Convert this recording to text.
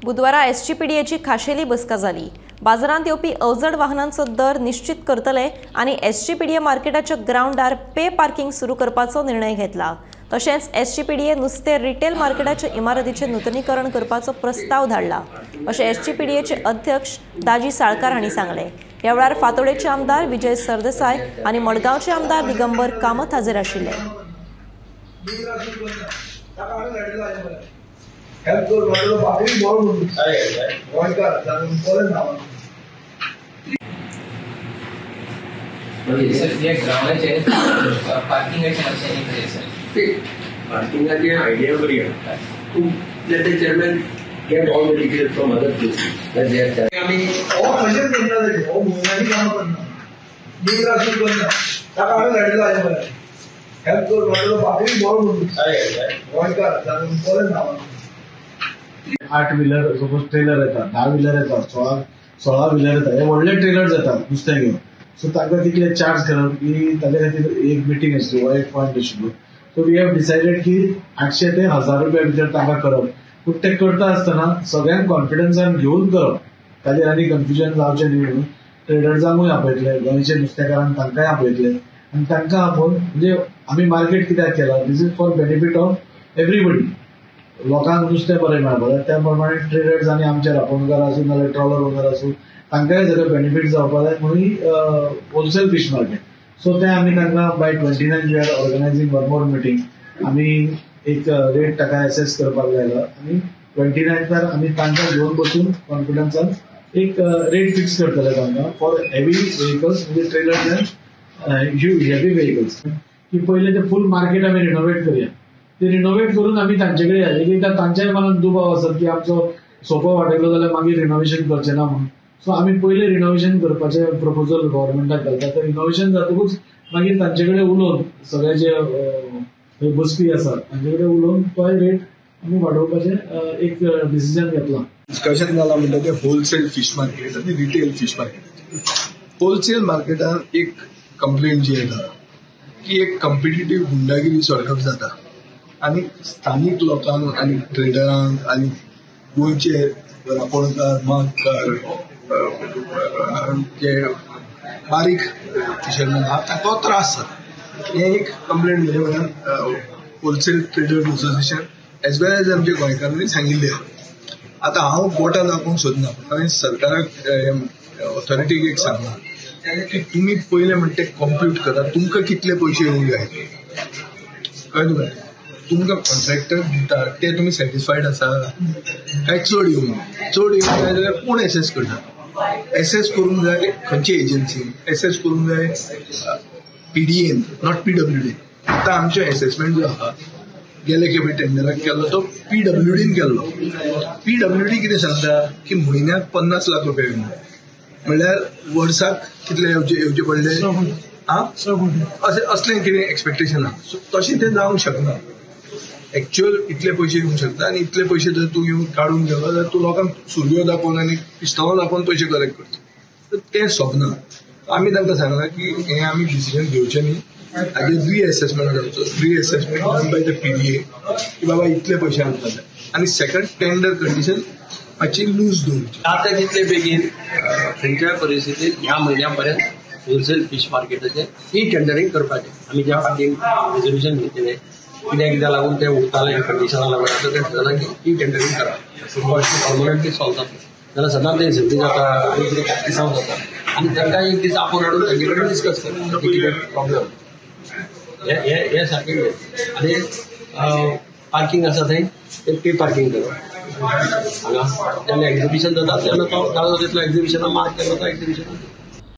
बुधवारा एसजीपीडीएची खाशेली बसका जाली. बाजारांत येवपी अवजड वाहनांचो दर निश्चित करतले आनी एसजीपीडीए मार्केटाच्या ग्रावंडार पे पार्किंग सुरू करपाचो निर्णय घेतला. तशेंच एसजीपीडीए नुस्तें रिटेल मार्केटाच्या इमारतीचें नुतनीकरण करपाचो प्रस्ताव धाडला अशें एसजीपीडीएचे अध्यक्ष दाजी साळकार हांणी सांगलें. ह्या वेळार फातोडेचे आमदार विजय सरदेसाय आनी मडगांवचे आमदार दिगंबर कामत हाजीर आशिल्ले. पार्किंगाची आयडिया बरी आसा. तूं let the chairman get all the details from other places. That's their charge. आमी हो कशेंच करना जाय, हो मुंबयनी कामां करना, निग्रासून करना, ताका हांवें धाडिल्लो हाजे बरें हेल्प कर म्हटलो बापूय बरो म्हणून गोंयकार बरें नांव. 8 व्हिलर सपोज ट्रेलर येतात, 10 व्हिलर येतात, 16 व्हिलर येतात, हे व्हडले ट्रेलर्स येतात नुस्तें घेवन. सो तांकां तितले चार्ज करप की ताच्या खातीर एक मिटींग आशिल्ली, हो एक पॉयंट आशिल्लो. सो we have decided की 800 ते 1000 रुपया भितर तांकां करप. पूण ते करता आसतना सगळ्यांक कॉन्फिडन्सान घेवन करप, ताजेर आनी कन्फ्युजन जावचें न्ही म्हणून ट्रेडर्सांकूय आपयतले, गोंयचे नुस्तेकारांक तांकांय आपयतले आनी तांकां आपोवन म्हणजे आमी मार्केट कित्याक केला, this is for benefit of everybody. लोकांक नुस्तें बरें मेळपाक जाय, त्या प्रमाणे ट्रेडर्स आनी आमचे रांपोणकार आसूं नाजाल्यार ट्रॉलर ओनर आसूं तांकांय सगळें बेनिफीट जावपाक जाय म्हणून होलसेल फीश मार्केट. सो तें आमी तांकां by 29 we are organising one more meeting. आमी एक रेट ताका एसेस करपाक लायला आनी 29 आमी तांकां घेवन बसून कॉन्फिडन्सान एक रेट फिक्स करतले तांकां फॉर हेवी व्हेकल्स, म्हणजे ट्रेलर्स एंड हेवी व्हेकल्स. की पयलें तें फूल मार्केट आमी रिनोवेट करया, ते रिनोवेट करून आमी तांचे कडेन या, एक तांच्याय मनात दुबाव आसत की आमचो सोपो वाटयलो जाल्यार मागीर रिनोवेशन करचें ना म्हणून. सो आमी पयलें रिनोवेशन करपाचें प्रपोजल गव्हर्मेंटाक घालता. ते रिनोवेशन जातकूच मागीर तांचे कडेन उलोवन सगळे जे बसपी आसात तांचे कडेन उलोवन तोय रेट आमी वाडोवपाचें एक डिसिजन घेतलां. डिस्कशन जालां म्हणटा तें होलसेल फीश मार्केट आनी रिटेल फीश मार्केटाचें. होलसेल मार्केटान एक कंप्लेंट जी येता की एक कॉम्पिटिटीव गुंडागिरी सारको जाता आनी स्थानीक लोकांक आनी ट्रेडरांक आनी गोंयचे रांपोणकार, मागकार, जे बारीक फिशरमॅन आहा तांकां त्रास जाता. हें एक कंप्लेंट म्हजे वयल्यान wholesale traders association as well as आमच्या गोंयकारांनी सांगिल्लें आहा. आतां हांव बोटां दाखोवंक सोदना, हांवें सरकाराक ऑथॉरिटीक एक सांगलां की तुमी पयलें म्हणटा ते कॉम्प्यूट करात, तुमकां कितले पयशे येवंक जाय, कळ्ळें तुका? तुमकां कॉन्ट्रॅक्टर दिता ते तुमी सॅटिस्फायड आसा काय चड येवंक जाय? चड येवंक जाय जाल्यार कोण एसेस करता? एसेस करूंक जाय खंयची एजन्सी, एसेस करूंक जाय पीडीएन, not PWD. आतां आमचो एसेसमेंट जो आहा गेले खेपे टेंडराक केल्लो तो पीडब्ल्यूडीन केल्लो. पीडब्ल्यूडी कितें सांगता की म्हयन्याक 50 लाख रुपया येवंक जाय, म्हणल्यार वर्साक कितले येवचे पडले आं, अशें असलें कितें एक्सपेक्टेशन आहा. सो तशें तें जावंक शकना. एक्चुअल इतले पयशे येवंक शकता आनी इतले पयशे जर तूं येवन काडून गेलो जाल्यार तूं लोकांक सुरयो दाखोवन आनी पिस्तोलां दाखोवन पयशे कलेक्ट करता, तर तें सोबना. आमी तांकां सांगलां की हें आमी डिसिजन घेवचें न्ही, हाजेर रिएसेसमेंट जावचो, reassessment done by the PDA की बाबा इतले पयशे आमकां जाय आनी सेकंड टेंडर कंडिशन मातशी लूज दवरची. जाता तितले बेगीन खंयच्याय परिस्थितीत ह्या म्हयन्या पर्यंत होलसेल फीश मार्केटाचें ई टेंडरींग करपाचें. आमी ज्या फाटीं रेजोल्युशन घेतिल्लें कित्याक कित्याक लागून तें उरतालें कंडिशना लागून, आतां तें थारलां की ई टेंडरींग करा, पर्मनंटली सॉल्व जाता. जाल्यार सदांच तें झगडी जाता आनी कितें कास्तिसांव जाता आनी तांकां एक दीस आपोवन हाडून तांचे कडेन डिस्कस करप की कितें प्रॉब्लम हें हें सारकें. आनी पार्किंग आसा थंय ते पे पार्किंग करप हांगा. जेन्ना एक्झिबिशन जाता तेन्ना तो जाता तितलो एक्झिबिशना मार्क केलो तो एक्झिबिशना.